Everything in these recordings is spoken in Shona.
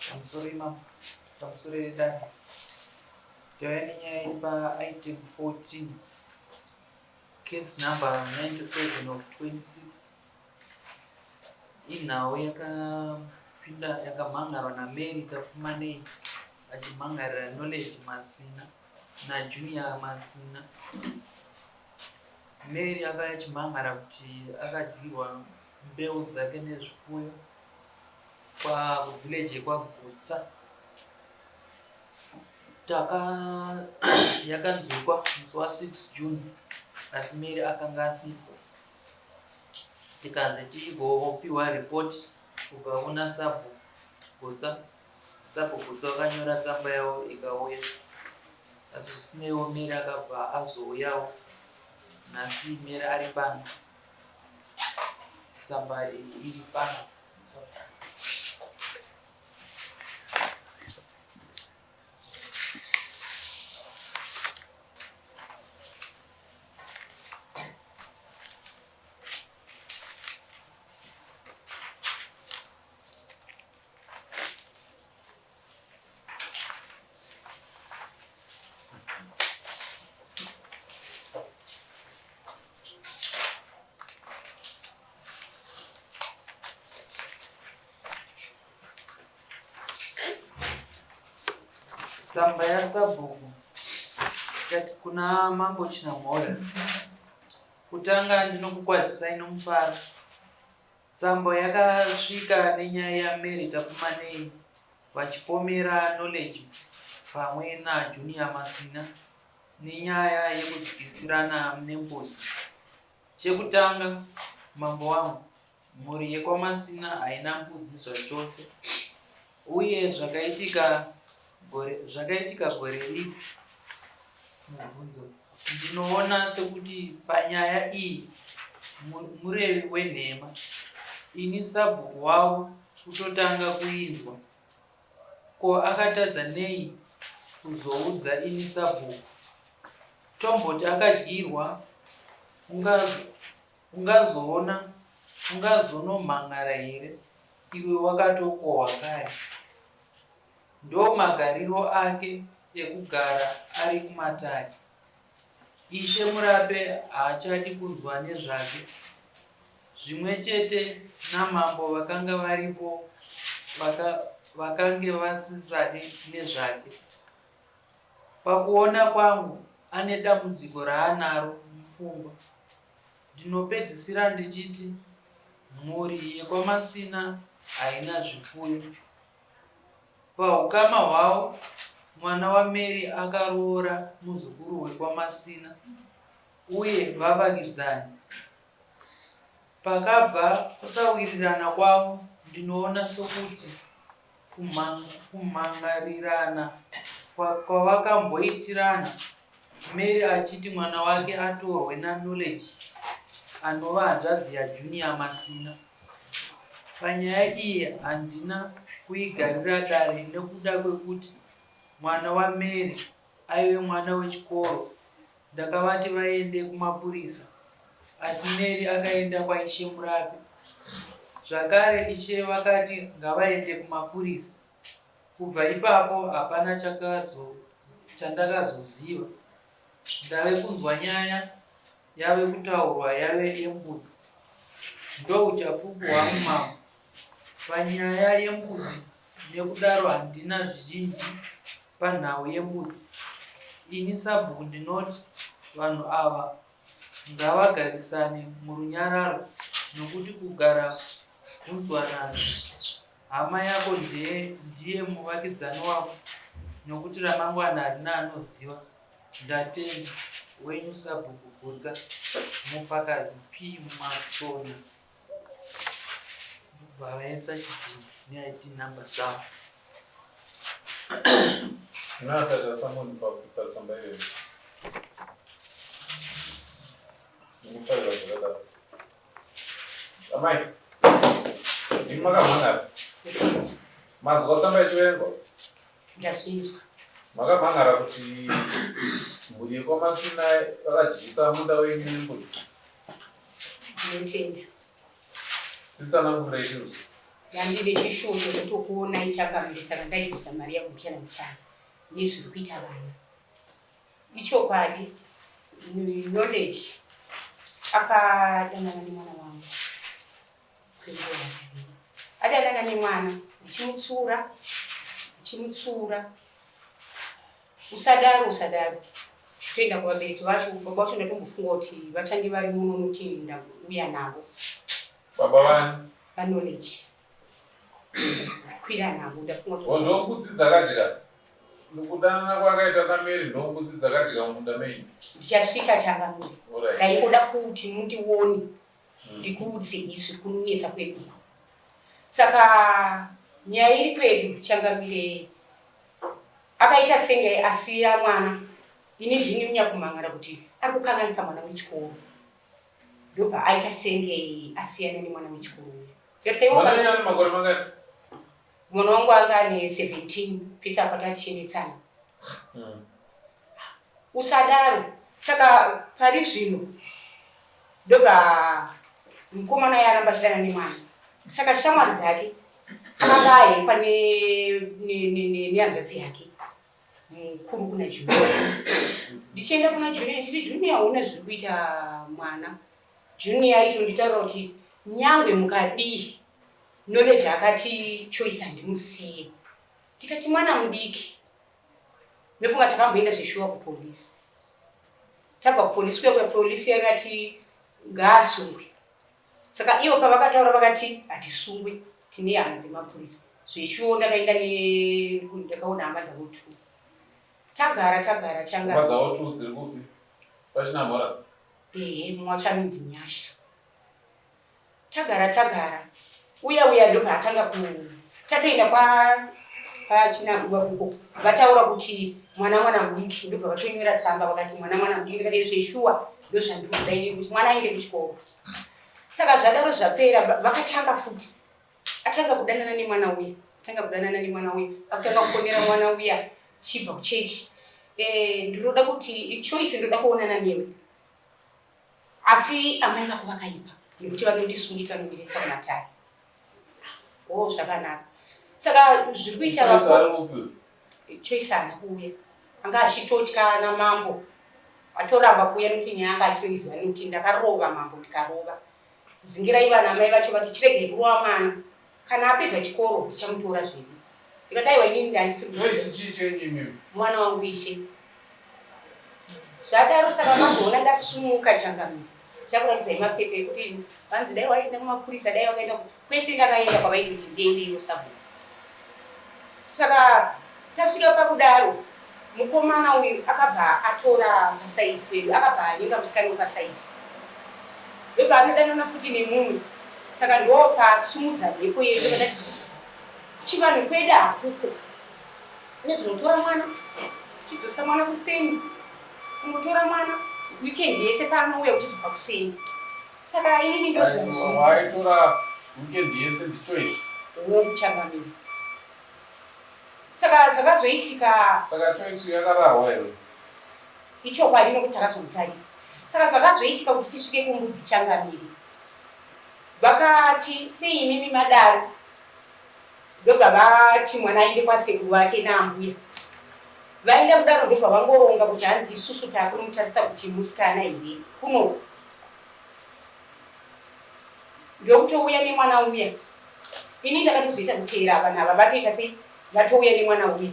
Pamusoro imambo, pamusoro yedare. Tauya nenyaya iri paitem 14 case number 97 of 26 inhau yakapinda yakamhan'arwa naMary Tapfumanei achimhan'arira Knowledge Masina naJunior Masina. Mary akauya achimhan'ara kuti akadyirwa mbeu dzake nezvipfuyo kuvillage yekwaGutsa. Taka yakanzwikwa musi wa 6 June asi Mary akanga asipo. Tikanzi tigopiwa report kubva kuna Sabhuku Gutsa. Sabhuku Gutsa vakanyora tsamba yavo ikauya. Asi zvisineiwo Mary akabva azouyawo. Nhasi Mary ari pano. Tsamba iyi iri pano. Tsamba yasabhuku ikati kuna mambo Chinamhora, Kutanga ndinokukwazisai nomufaro. Tsamba yakasvika nenyaya yaMary Tapfumanei vachipomera Knowledge pamwe naJunior Masina nenyaya yekudyisirana nembudzi. Chekutanga, mambo wangu, mhuri yekwaMasina haina mbudzi zvachose uye zvakaitika gore, zvakaitika gore ripi? Mubvunzo, Ndinoona sekuti panyaya iyi murevi wenhema. Ini sabhuku wavo kutotanga kuinzwa. Ko akatadza nei kuzoudza ini sabhuku? Tomboti akadyirwa ungazoona ungazonomhan'ara here iwe wakatokohwa kare? Ndomagariro ake ekugara ari kumatare. Ishe Murape haachadi kunzwa nezvake. Zvimwe chete namambo vakanga varipo vakange vasisade nezvake. Pakuona kwangu ane dambudziko raanaro mupfungwa. Ndinopedzisira ndichiti mhuri yekwaMasina haina zvipfuyo. Pahukama hwavo, mwana waMary akaroora muzukuru wekwaMasina uye vavakidzani. Pakabva kusawirirana kwavo ndinoona sokuti kumhangarirana kwavakamboitirana Mary achiti mwana wake atorwe naKnowledge anova hanzvadzi yaJunior Masina. Panyaya iyi handina kuigarira dare nekuda kwekuti mwana waMary aive mwana wechikoro ndakavati vaende kumapurisa asi Mary akaenda kwaIshe Murape zvakare ishe vakati ngavaende kumapurisa. Kubva ipapo hapana chandakazoziva. Ndave kunzwa nyaya yave kutaurwa yave yembudzi. Ndouchapupu hwangu mambo panyaya yembudzi nekudaro handina zvizhinji panhau yembudzi. Ini sabhuku ndinoti vanhu ava ngavagarisane murunyararo nokuti kugara kunzwanana hama yako ndiye muvakidzani wako nokuti ramangwana harina anoziva. Ndatenda. Wenyu Sabhuku Gutsa, Mufakazi P Masona. Ndobva vaisa chidhinda neID number dzavo. Unoatacha someone patsamba iyoyo. Ndikufarira zvakadaro. Amai, ndimi makamhan'ara. Manzwa tsamba ichiverengwa? Ndazvinzwa. Makamhan'ara kuti mhuri yekwaMasina vakadyisa munda wenyu nembudzi. Ndinotenda. Titsanangurire tinzwe. Ndandine chishuwo chekutokuonai changamire saka ndaibvisa mari yangu mbichana mbichana nezviri kuita vana. Ichokwadi Knowledge akadanana nemwana wangu kwenguva yakareba. Adanana nemwana ndichimutsiura ndichimutsiura usadaro usadaro toenda kuvabereki vacho baba vacho ndatombofunga kuti vachange vari muno nokuti ndauya navo. Baba vani? VaKnowledge. Kwira navo ndafunga kuti. Ndombudzi dzakadya. Kudanana kwakaita naMary ndombudzi dzakadya mumunda menyu. Ndichasvika changamire. Ndaingoda kuti mundione ndikuudze izvi kunonetsa kwedu. Saka nyaya iri kwedu changamire akaita senge asiya mwana ini zvini nyakumhan'ara kuti ari kukanganisa mwana wechikoro. Ndobva aita senge asiyana nemwana wechikoro uya. Ndikati iwe Mwana wenyu ane makore mangani? Mwana wangu anga ane 17 pese apa tatichinetsana. Usadaro. Saka pari zvino ndobva mukomana uya aramba achidana nemwana. Saka shamwari dzake akanga ahekwa nehanzvadzi yake. Mukuru kuna Junior. Ndichienda kuna Junior ndichiti Junior hauna zviri kuita mwana. Junior aitonditaurira kuti nyangwe mukadii Knowledge akati Choice handimusiye. Ndikati mwana mudiki. Ndofunga takamboenda zveshuwa kupolice. Tabva kupolice kuya kuya police yakati ngaasungwe. Saka ivo pavakataura vakati hatisungwe tine hama dzemapurisa. Zveshuwo ndakaenda ne ndakaona hama dzavo two. Tagara tagara changa. Hama dzavo two dziri kupi? Pachinamhora? Ehe mumwe wacho anonzi Nyasha. Tagara tagara uya uya ndobva atanga ku tatoenda kwa kwachinambwa uko vataura kuti mwana mwana mudiki ndobva vatonyora tsamba vakati mwana mwana mudiki ndikati zveshuwa ndozvandiri kuda ini kuti mwana aende kuchikoro. Saka zvadaro zvapera vakatanga futi atanga kudanana nemwana uya atanga kudanana nemwana uya akutanga kufonera mwana uya chibva kuchechi eh, ndinoda kuti Choice ndinoda kuonana newe asi amai vako vakaipa nekuti vanondisungisa vanondiendesa kumatare o oh, zvakanaka saka zviri kuita vako Choice haana kuuya anga achitotya namambo Atoramba kuuya nekuti nyaya anga achitoiziva nekuti ndakarova mambo ndikarova. Dzingirai vana amai vacho vati chiregai kurova mwana kana apedza chikoro tichamutora zvedu. Ndikati aiwa inini ndandisiri kuziva. Joyce chii chenyu imimi? Mwana wangu ishe. Zvadaro saka mazoona ndasumuka changamire. Ndichakuratidzai mapepa ekuti vanzi dai waenda kumapurisa dai wakaenda kwese ndakaenda kwavaitoti ndiende ivo sabhuku. Saka tasvika pakudaro mukomana uyu akabva atora pasaidi pedu akabva anyenga musikana wepasaidi ndobva anodanana futi nemumwe saka ndopasumudza mhepo yedu ndati kuchivanhu kwedu hakuko nezvinotora mwana uchidzosa mwana kuseni unotora mwana weekend yese paanouya uchidzoka kuseni saka inini ndozvaitora weekend yese ndichoice hongu changamire Saka zvakazoitika. Saka Choice yakarahwa here? Ichokwadi nokuti takazomutarisa. Saka zvakazoitika kuti tisvike kumbudzi changamire. Vakati sei imimi madaro? Ndobva vati mwana aende kwasekuru vake naambuya. Vaenda kudaro ndobva vangoronga kuti hanzi isusu takunomutarisa kuti musikana here kunoku. Ndokutouya nemwana uya. Ini ndakatozoita kuteera vanhu ava vatoita sei vatouya nemwana uya.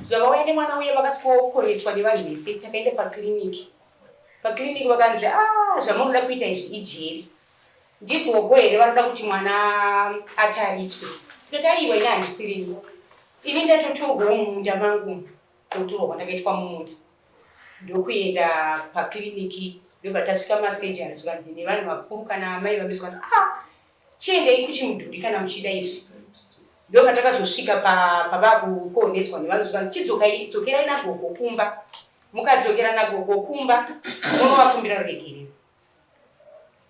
Zvavauya nemwana uya vakasikokoneswa nevanhu vese takaenda paclinic. Paclinic vakanzi ah zvamunoda kuita izvi ijeri. Ndigogo here vanoda kuti mwana atariswe. Ndikati aiwa ini handisirini. Ini ndatotorwawo mumunda mangu ndokutorwa kwandakaitwa mumunda. Ndokuenda paclinic ndobva tasvika masurgery zvikanzi nevanhu vakuru kana amai vambi zvikanzi ah Chiendei kuchimudhuri kana muchida izvi. Ndopatakazosvika pavakukohonedzwa nevanhu zvikanzi chidzokai dzokerai nagogo kumba. Mukadzokera nagogo kumba munovakumbira ruregerero.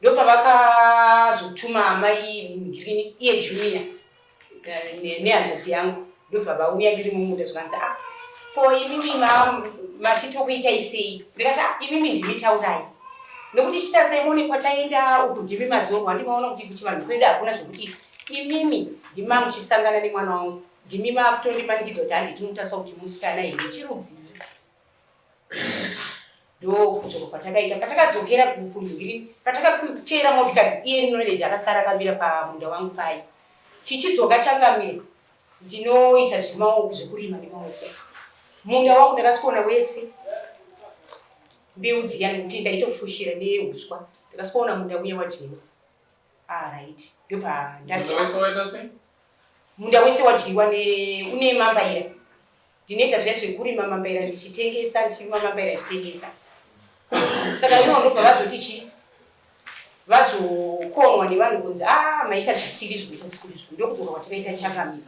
Ndopavakazotuma amai Green iye Junior nehanzvadzi yangu ndobva vauya ndiri mumunda zvikanzi ah ko imimi mati tokuitai sei ndikati ah imimi ndimi taurai nokuti chitarisai muone kwataenda uku ndimi madzorwa ndimaona kuti kuchivanhu kwedu hakuna zvekuti Imimi ndima muchisangana nemwana wangu, ndimi makutondimanikidza kuti handiti mutarisa kuti musikana here chirudzii. Ndokudzoka kwatakaita patakadzokera kunhwiri patakateera motikari iye Knowledge akasara akamira pamunda wangu paye. Tichidzoka changamire ndinoita zvemaoko zvekurima nemaoko. Munda wangu ndakasikuona wese mbeu dziya nekuti ndaitofushira nehuswa ndakasikuona munda uya wadyiwa. Ah right ndopandati Munda wese waita sei? Munda wese wadyiwa ne une mambaira. Ndinoita zviya zvekurima mambaira ndichitengesa ndichirima mambaira ndichitengesa. Saka ivo ndobva vazoti chii? Vazokonwa nevanhu kunzi ah maita zvisiri izvo maita zvisiri izvo ndokudzoka kwatakaita changamire.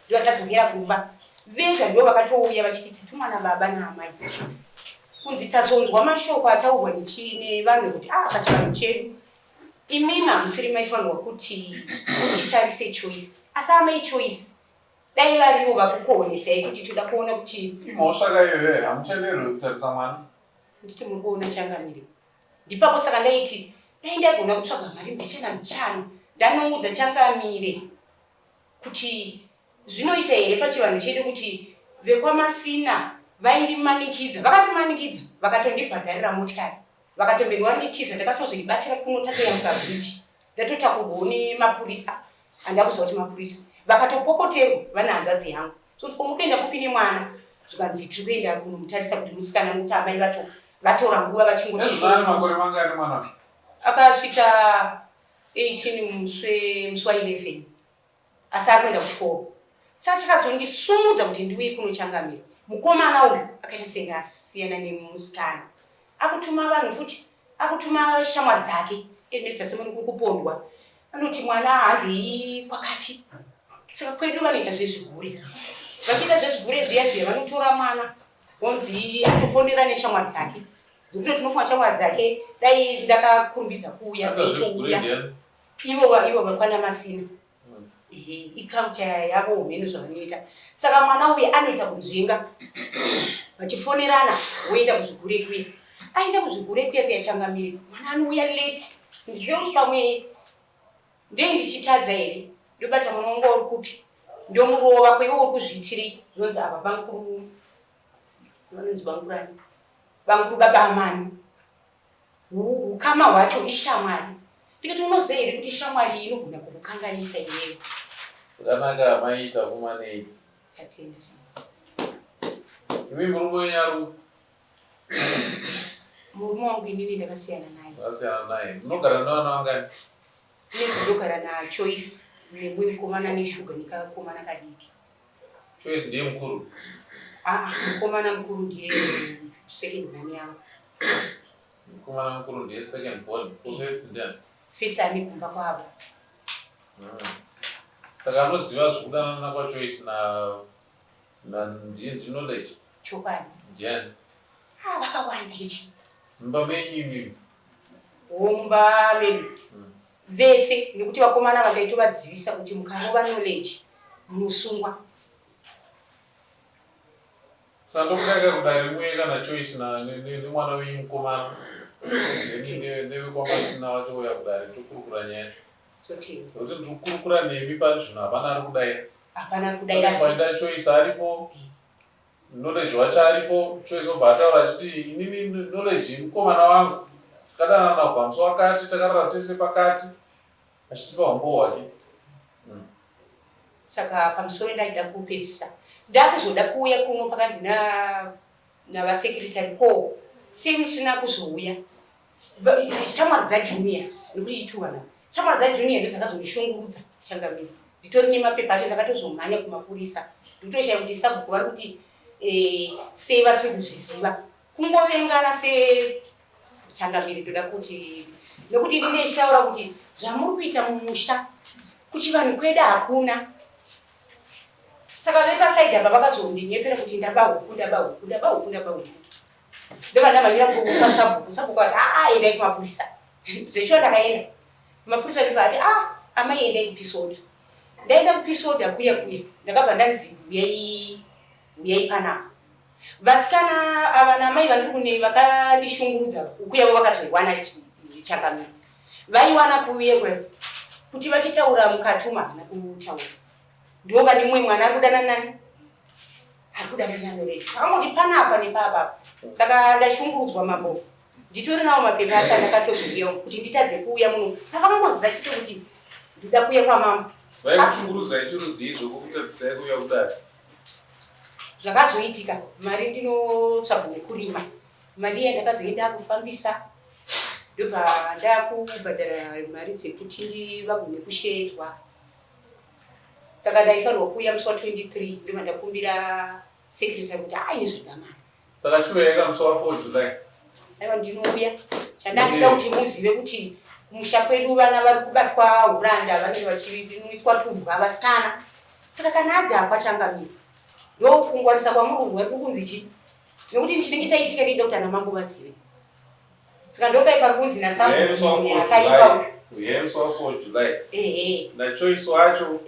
Ndovatadzokera kumba. Vega ndo vakatouya vachiti tatumwa nababa naamai. Kunzi tazonzwa mashoko ataurwa nevanhu kuti ah pachivanhu chedu Imimi hamusiri maifanirwa kuti mutitarise Choice asi amai Choice dai varivo vakukohonesai kuti toda kuona kuti. Imhosva ka iyoyo hamutenderwe kutarisa mwana. Nditi muri kuona changamire ndipapo saka ndaiti dai ndagona kutsvaga mari mbichana mbichana ndanoudza changamire kuti zvinoita here pachivanhu chedu kuti vekwaMasina vaindimanikidza vakandimanikidza vakatondibhadharira motikari Vakatombenge vanditiza ndakatozoibatira kuno tatoyambuka bridge ndatotakurwawo nemapurisa andakuziva kuti mapurisa vakatopopoterwa vane hanzvadzi yangu so ko mukuenda kupi nemwana zvikanzi tiri kuenda kunomutarisa kuti musikana nokuti amai vacho vatora nguva vachingoti akasvika 18 musi wa 11 asi ari kuenda kuchikoro saka chakazondisumudza kuti ndiuye kuno changamire mukomana uyu akaita senge asiyana nemusikana akutuma vanhu futi akutuma shamwari dzake enoita semuri kukupondwa anoti mwana handei kwakati saka kwedu vanoita zvezvigure vachiita zvezvigure zviya zviya vanotora mwana onzi atofonera neshamwari dzake dzokutoti tinofunga shamwari dzake dai ndakakurumbidza kuuya dzaitouya Ivo ivo vekwana Masina ehe iculture yavo homeno zvavanoita saka mwana uyu anoita kunzvenga vachifonerana voenda kuzvigure kuya aenda kuzvigure kuya kuya changamire mwana anouya late ndizive kuti pamwe ndei ndichitadza here ndobata mwana wangu uri kupi ndomurova kweiwe uri kuzviitirei zvonzi ava bamkuru vanonzi bamkurani bamkuru baba amani Hukama hwacho ishamwari. Ndikati unoziva here kuti shamwari iyi inogona kukukanganisa iwewe. Zvakanaka amai Tapfumanei. Tatenda shamwari. Imi murume wenyu ari kupi? Murume wangu inini ndakasiyana naye. Makasiyana naye. Munogara nevana vangani? Ini ndinogara naChoice nemumwe mukomana neshuga nekakomana kadiki. Choice ndiye mukuru? Ah, mukomana mukuru ndiye second born yangu. Mukomana mukuru ndiye second born, ko first ndiani? First ane kumba kwavo. Saka anoziva zvekudanana kwaChoice na na ndiye ndi Knowledge? Chokwadi. Ndiani? Ah, vakawanda ichi. Mumba menyu imimi? Wo mumba medu. Vese nekuti vakomana ava ndaitovadzivisa kuti mukarova Knowledge munosungwa. Saka ndokudaika kudare muye kana Choice na nemwana wenyu mukomana then nevekwaMasina vatouya kudare tokurukura nyaya yacho. Zvotenda. Nekuti ndiri kukurukura nemi pari zvino hapana ari kudaira. Hapana ari kudaira asi. Paenda Choice aripo. Knowledge wacho aripo Choice obva ataura achiti inini Knowledge mukomana wangu takadanana kubva musi wakati takarara tese pakati achitipa humbowo hwake. Saka pamusoro ndachida kupedzisa ndakuzoda kuuya kuno pakanzi na navasekiritari ko sei musina kuzouya shamwari dzajunior nekuti ituvana shamwari dzajunior ndo dzakazondishungurudza changamire nditori nemapepa acho ndakatozomhanya kumapurisa ndikutoshaya kuti sabhuku vari kuti eh, sei vasiri kuzviziva kungovengana se changamire ndoda kuti nekuti ini ndichitaura kuti zvamuri kuita mumusha kuchivanhu kwedu hakuna saka vepasaidi apa vakazondinyepera kuti ndaba huku ndaba huku ndaba huku ndaba huku ndobva ndamhanyira kwasabhuku sabhuku ati aa endai kumapurisa zveshuwa ndakaenda kumapurisa ndobva ati a amai endai kupisoda ndaenda kupisoda kuya kuya ndakabva ndanzi huyai huyai panapa vasikana ava namai vandiri kune vakandishungurudza huku yavo vakazoiwana changamire vaiwana kuuye kuya Kuti vachitaura mukati umu havana kutaura. Ndova nemumwe mwana ari kudanana nani? Ari kudanana naLoretti. Takangoti panapa nepapapa. Saka ndashungurudzwa mambo. Nditori nawo mapepa acho andakatozouya umu kuti nditadze kuuya muno. Pavakangoziva chete kuti ndoda kuuya kwamambo. Vaikushungurudzai chirudzii zvokukutadzisai kuuya kudare? Zvakazoitika mari ndinotsvaga nekurima. Mari iya ndakazoenda kufambisa ndobva ndakubhadhara mari dzekuti ndivagone kusheedzwa. Saka ndaifanirwa kuuya musi wa 23 ndobva ndakumbira secretary kuti aine zvadamari. Saka chiuya ka musi wa 4 July. Aiwa ndinouya. Chandachida kuti muzive kuti kumusha kwedu vana vari kubatwa uranda vanenge vachinwiswa tumbwa vasikana. Saka kana adhakwa changamire ndokungwarisa kwamuri kunzwa kuri kunzi chii? Nekuti chinenge chaitika ndinoda kuti ana mambo vazive. Saka ndopai pari kunzi nasambo akaipa. Uye musi wa 4 July. Ehe. NaChoice wacho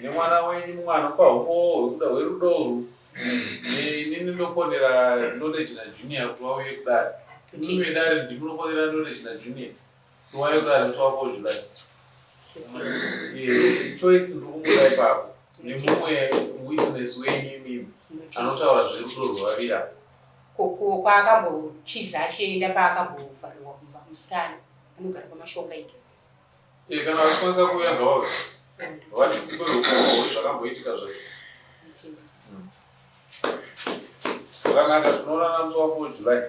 nemwana wenyu mumwe anopa humbowo hwekuda hwerudo urwu. Inini ndofonera Knowledge naJunior kuti vauye kudare. Imimi vedare ndimi munofonera Knowledge naJunior kuti vauye kudare musi wa 4 July. Choice ndiri kumuda ipapo nemumwe witness wenyu imimi anotaura zverudo rwevaviri ava. Ko kwaakambotiza achienda paakambovharirwa kumba musikana anogara kwaMashonga ike. Eh, kana vachikwanisa kuuya ngavauye vati tipe rukuwo hwezvakamboitika zvacho. Zvakanaka, tinoonana musi wa 4 July.